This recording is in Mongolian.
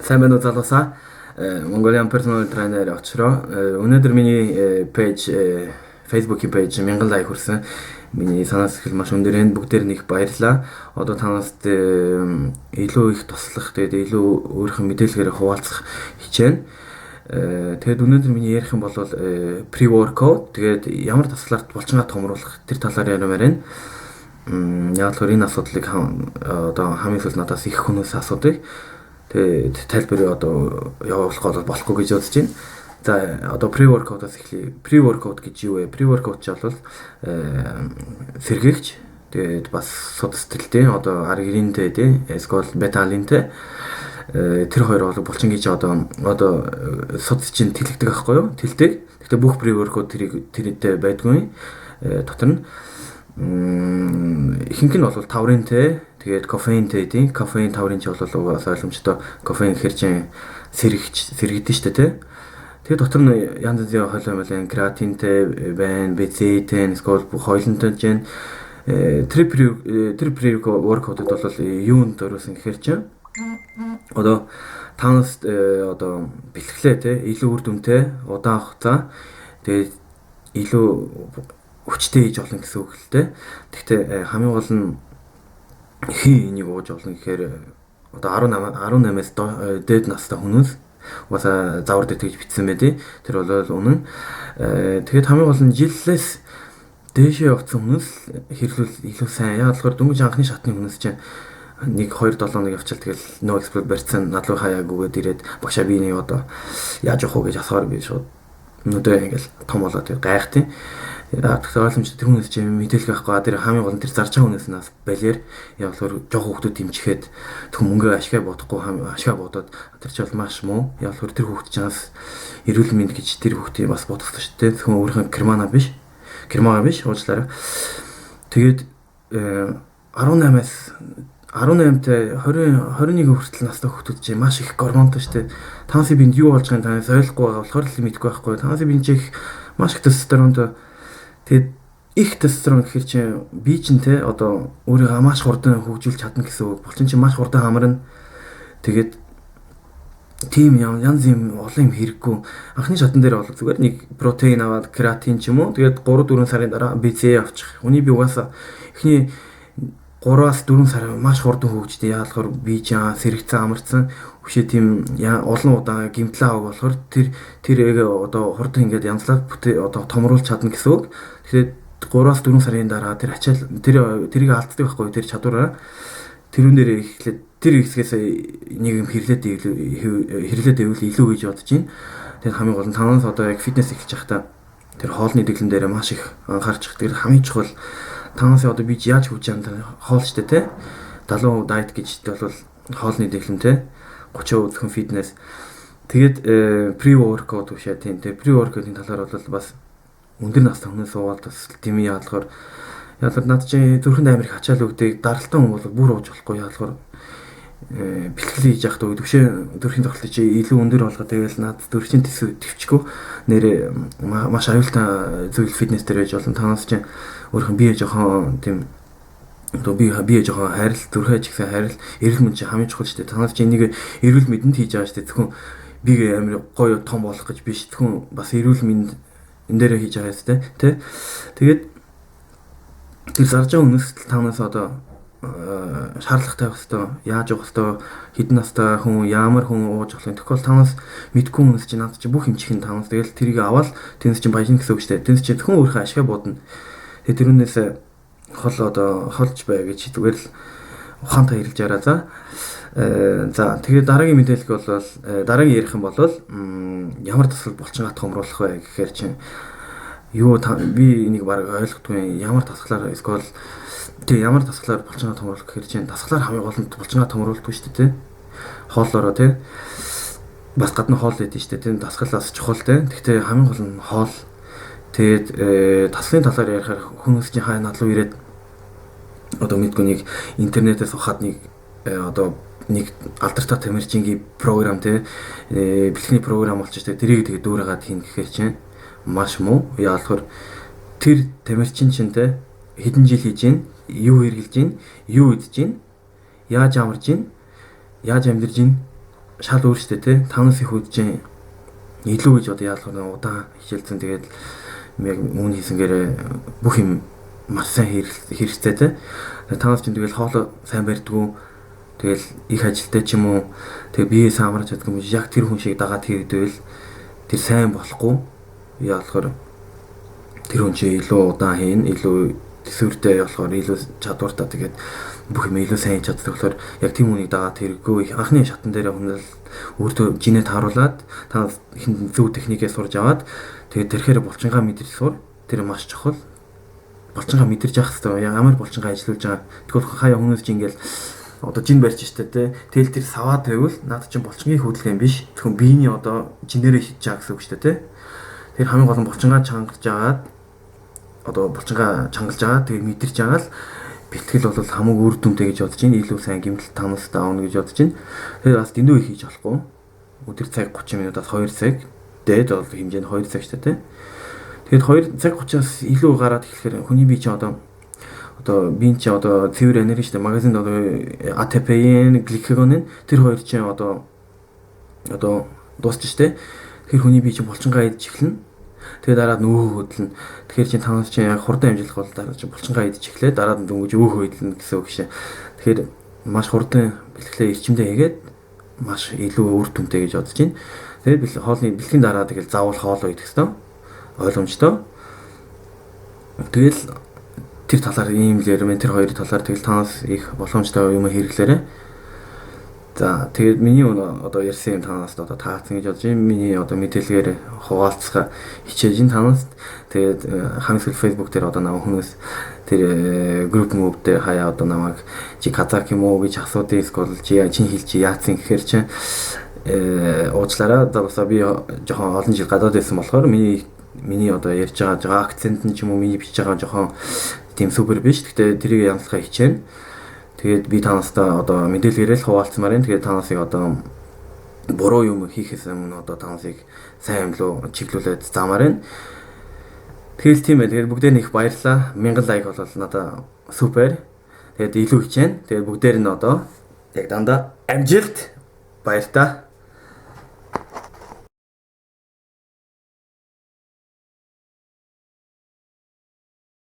Сайн байна уу, залуусаа? Mongolian Personal Trainer очроо. Өнөөдөр миний page, Facebook-ийн page 1000 like хүрсэн. Миний санаа сэтгэл маш өндөр энэ бүгдээр нэг баярлалаа. Одоо танаас илүү их туслах, тэгээд илүү өөрийнхөө мэдээлэлээр хуваалцах хичээнэ. Тэгээд өнөөдөр миний ярих юм бол pre-workout, тэгээд ямар дасгалаар булчингаа томруулах, тэр талаар яриамаар байна. Яг л энэ асуудлыг одоо хамгийн сүүлд надаас их хүмүүс асуудаг. Тэгээд тайлбарыг одоо явуулах бол болохгүй гэж бодож байна. За, одоо pre-workout-аас эхлэе. Pre-workout гэж юу вэ? Pre-workout ч бол сэргээгч, тэгээд бас суд сэтгэлтэй, одоо аргиринтэй тий, эсвэл бета-алинтэй, тэр хоёр бол булчин гэж одоо суд чинь тэлэгдэг байхгүй юу? Тэлдэг. Гэхдээ бүх pre-workout тэрийг тэрнтэй байдгүй. Дотор нь ихэнх нь бол тауринтэй, тэгээд кофеинтэй тий. Кофеин, таурин ч бол угаасаа ойлгомжтой. Кофеин гэхэр чинь сэргэгч, сэргэдэж штэ тий. Тэгээд дотор нь янз янзын хойлоо мэлэн креатинтэй байна, BCAA-тэй, эсвэл бүх хойлонтой чинь тэр pre workout-д бол юунд зориулсан гэхэр чинь одоо танаас одоо бэлтгэлээ те, илүү үр дүнтэй, удаан хугацаа, тэгээд илүү хүчтэй хийж болно гэсэн үг л те. Гэхдээ хамгийн гол нь хэн энийг ууж болно гэхээр одоо 18 18-аас дээд настай хүмүүс, угаасаа загвар дээр тэгж бичсэн байдیں۔ Тэр бол үнэн. Тэгээд хамгийн гол нь жилээс дээшээ явцсан хүмүүс хэрэглүүл илүү сайн. Яг болохоор дөнгөж анхны шатны хүмүүс чинь 1 2 7 хоног явчаал, тэгэл no explode барьцсан, над руу хаяагүйгээд ирээд, "Багшаа, би нэг одоо яаж явах уу?" гэж асуугаар би шууд нүдээ ингээл том болоод гайх тийм. Тэгэхээр ойлгомжтой, тэр хүнээс чинь мэдээлэх байхгүй. Тэр хамгийн гол нь тэр зарж байгаа хүнээс нас балиар яг болохоор жоохон хүүхдүүд дэмжихэд тэг мөнгө ашгаа бодохгүй, ашгаа бодоод тэр чинь бол маш муу. Яг болохоор тэр хүүхд чинь бас эрүүл мэнд гэж тэр хүүхдийн бас бодох хэрэгтэй шүү дээ. Зөвхөн өөрийнхөө кармана биш. Кармага биш, уучлаарай. Тэгээд 18-аас 18-тай 20 21 хүртэл настай хүүхдүүд чинь маш их гормонтой шүү дээ. Танаас биед юу болж байгааг танаас ойлгохгүй байгаа болохоор л мэдэхгүй байхгүй. Танаас биед их маш их тестостеронтой. Тэгээд их тестостерон гэхэр чинь би чинь те одоо өөрийгөө маш хурдан хөгжүүлж чадна гэсэн үг. Булчин чинь маш хурдан хамарна. Тэгээд тийм янз юм олон юм хэрэггүй. Анхны шатан дээр бол зүгээр нэг протеин аваад, креатин ч юм уу. Тэгээд 3 4 сарын дараа BCAA авчих. Үний би угаасаа эхний 3-аас 4 сар маш хурдан хөгждөг. Яг болохоор би чинь сэрэгцэн, амарцсан өшөө тийм олон удаа гимтлээ авах болохоор тэр тэр одоо хурдан ингээд янзлаад бүтээ одоо томруулж чадна гэсэн үг. Тэгэхээр 3-аас 4 сарын дараа тэр ачаал тэр тэрийг алддаг байхгүй, тэр чадвараа. Тэрүүн дээр эхлээд тэр хэсгээс нэг юм хэрэглээд ивэл илүү гэж бодож байна. Тэгээд хамгийн гол нь танаас одоо яг фитнес эхэлж байхдаа тэр хоолны дэглэм дээр маш их анхаарч, тэр хамгийн чухал танаас одоо би яаж хөгж юм хоол штэ те. 70% diet гэж бол хоолны дэглэм те. 30% зөвхөн фитнес. Тэгээд pre workout үшээ тийм те. Pre workout-ын талаар бол бас өндөр настай хүмүүс суугаад бас тийм яадлахаар яалаар над чи зүрхэнд амар их ачаал өгдөг, даралтан хүн бол бүр ууж болохгүй. Яалахаар бэлтгэл хийж явахдаа төвшөө зүрхийн тогтолцоо чи илүү өндөр болгоод, тэгэл над зүрхчин төвчгүй нэрээ маш аюултай зүйл фитнес дээр байж болно. Танаас чи өөрийнх нь бие жоохон тийм одоо би бие жоохон хайрл, зүрхээ ч гэсэн хайрл, эрүүл мэнд чи хамгийн чухал шүү дээ. Танаас чи энийг эрүүл мэндэнд хийж байгаа шүү дээ. Зөвхөн бигээ амар гоё том болох гэж биш. Зөвхөн бас эрүүл мэнд энэ дээрээ хийж байгаа юм тий. Тэгээд тэр зарж байгаа хүмүүс танаас одоо шаардлагатай байх хэвээр, яаж явах хэвээр, хэдэн настай хүн, ямар хүн ууж болох юм. Тэгэхгүй бол танаас мэдгүй хүмүүс чинь над чи бүх юм чихэн танаас тэгэл тэрийг аваад тэрнээс чинь баяжна гэсэн үг шүү дээ. Тэрнээс чи зөвхөн өөрийнхөө ашгаа бодно. Тэгээ тэрүүнээс хол одоо холж бай гэж зүгээр л ухаантай хэрэлж яраа, за. За, тэгээд дараагийн мэдээлэл бол, дараагийн ярих юм бол ямар дасгал булчин томруулах вэ гэхээр чинь юу, би энийг баг ойлгохгүй, ямар дасгалаар эсвэл тэг ямар дасгалаар булчингаа томруулах гэхээр чинь дасгалаар хамгийн гол нь булчингаа томруулдаг шүү дээ, тий. Хоолоороо тий. Бас гадна хоол идэв шүү дээ. Тийм, дасгал бас чухал тий. Гэхдээ хамгийн гол нь хоол. Тэгээд дасгалын талаар ярихаар хүмүүс чинь хай над руу ирээд одоо мэдгүй нэг интернетээс ухаад нэг одоо нэг алдартай тамирчингийн програм те, бэлтгэний програм болчих те, тэрийг тэгээд дүүрээгээд хийн гэхээр чинь маш муу. Яа болохоор тэр тамирчин чинь те хэдэн жил хийж гин, юу хэрэглэж гин, юу идэж гин, яаж амарж гин, яаж амьдарч гин. шал өөр штэ тий. Танаас их үдж илүү гэж одоо яалах вэ? Удаан хичээлцэн тэгээд яг үүн хийсэнгээрээ бүх юм маш сайн хэрэгцээ тий. Танаас чинь тэгэл хоолой сайн барьдгүү. Тэгэл их ажилтай ч юм уу тэгээ бие сайн амарч чаддаг юм яг тэр хүн шиг дагаад хийгдвэл тэр сайн болохгүй. Яалахаар тэр хүн чинь илүү удаан хийн, илүү төсвөртэй болохоор илүү чадвартай тэгээд бүх юм илүү сайн хийж чаддаг болохоор яг тийм хүнийг дагаад хэрэггүй. Анхны шатан дээр хүн л өөртөө жинээ тааруулаад та хин зөв техникээ сурж аваад тэгээд тэрхээр булчингаа мэдэрч сур. Тэр маш чухал. Булчингаа мэдэрч явах хэрэгтэй. Ямар булчингаа ажиллуулж байгаа. Тэгвэл хаяа хүмүүс чинь ингээл одоо жин барьж штэ тэ. Тэгэл тэр саваад байвал наад чинь булчингийн хөдөлгөөн биш. Зөвхөн биений одоо жинээрээ хийж байгаа гэсэн үг штэ тэ. Тэр хамгийн гол нь булчингаа чангалж агаад одоо булчингаа чангалж байгаа тэгээ мэдэрч байгаа л бэлтгэл бол хамаагүй үр дүнтэй гэж бодож байна. Илүү сайн гэмтэл тамстай авна гэж бодож байна. Тэгэхээр бас дэндүү их хийж болохгүй. Өдөр цаг 30 минутаас 2 цаг дээд бол хэмжээнд 2 цаг штэ тэ. Тэгээд 2 цаг 30-аас илүү гараад эхлэхээр хүний бие чинь одоо бие чинь одоо цэвэр энерги штэ магазинд одоо ATP-ийн гликогон тэр хоёр чинь одоо дуусч штэ. Тэгэхээр хүний бие чинь булчингаа идэж эхэлнэ. Тэгээ дараад нь өөх хөдлөнө. Тэгэхээр чинь танаас чинь яг хурдан амжилах бол дараа чинь булчингаа идэж эхлэе. Дараад нь дөнгөж өөх хөдлөнө гэсэн үг шээ. Тэгэхээр маш хурдан бэлтгэлээ эрчимтэй хийгээд маш илүү үр дүнтэй гэж бодож байна. Тэгээд хоолны бэлтгэн дараа тэгэл заавал хоолоо идэх ёстой. Ойлгомжтой. Тэгэл тэр талаар ийм л ярмэн тэр хоёр талаар тэгэл танаас их боломжтой юм хэрэглээрэй. За тэгээд миний одоо ярьсан юм танаас одоо таацсан гэж бодож байна. Миний одоо мэдээлэлээр хуваалцах хичээж энэ танаас. Тэгээд хамгийн сүүл Facebook дээр одоо намайг хүмүүс тэр групп мөв дээр хаяа одоо намайг чи казак юм уу гэж асуудیں۔ Эсвэл чи чин хэл чи яатсан гэхээр чи уучлаарай. Одоо бас би жоохон олон жил гадаад байсан болохоор миний одоо ярьж байгаа акцент нь ч юм уу миний бичиж байгаа жоохон тийм супер биш. Гэхдээ тэрийг янзлахаа хичээнэ. Тэгээд би танаастай одоо мэдээлэлээр л хуваалцмаар байна. Тэгээд танаасыг одоо буруу юм хийхээс өмнө одоо танаасыг сайн юм руу чиглүүлээд заамаар байна. Тэгэл тийм ээ. Тэгээд бүгдээр нь их баярлалаа. 1000 лайк бол надаа супер. Тэгээд илүү хичээнэ. Тэгээд бүгдээр нь одоо яг дандаа амжилт баяртай.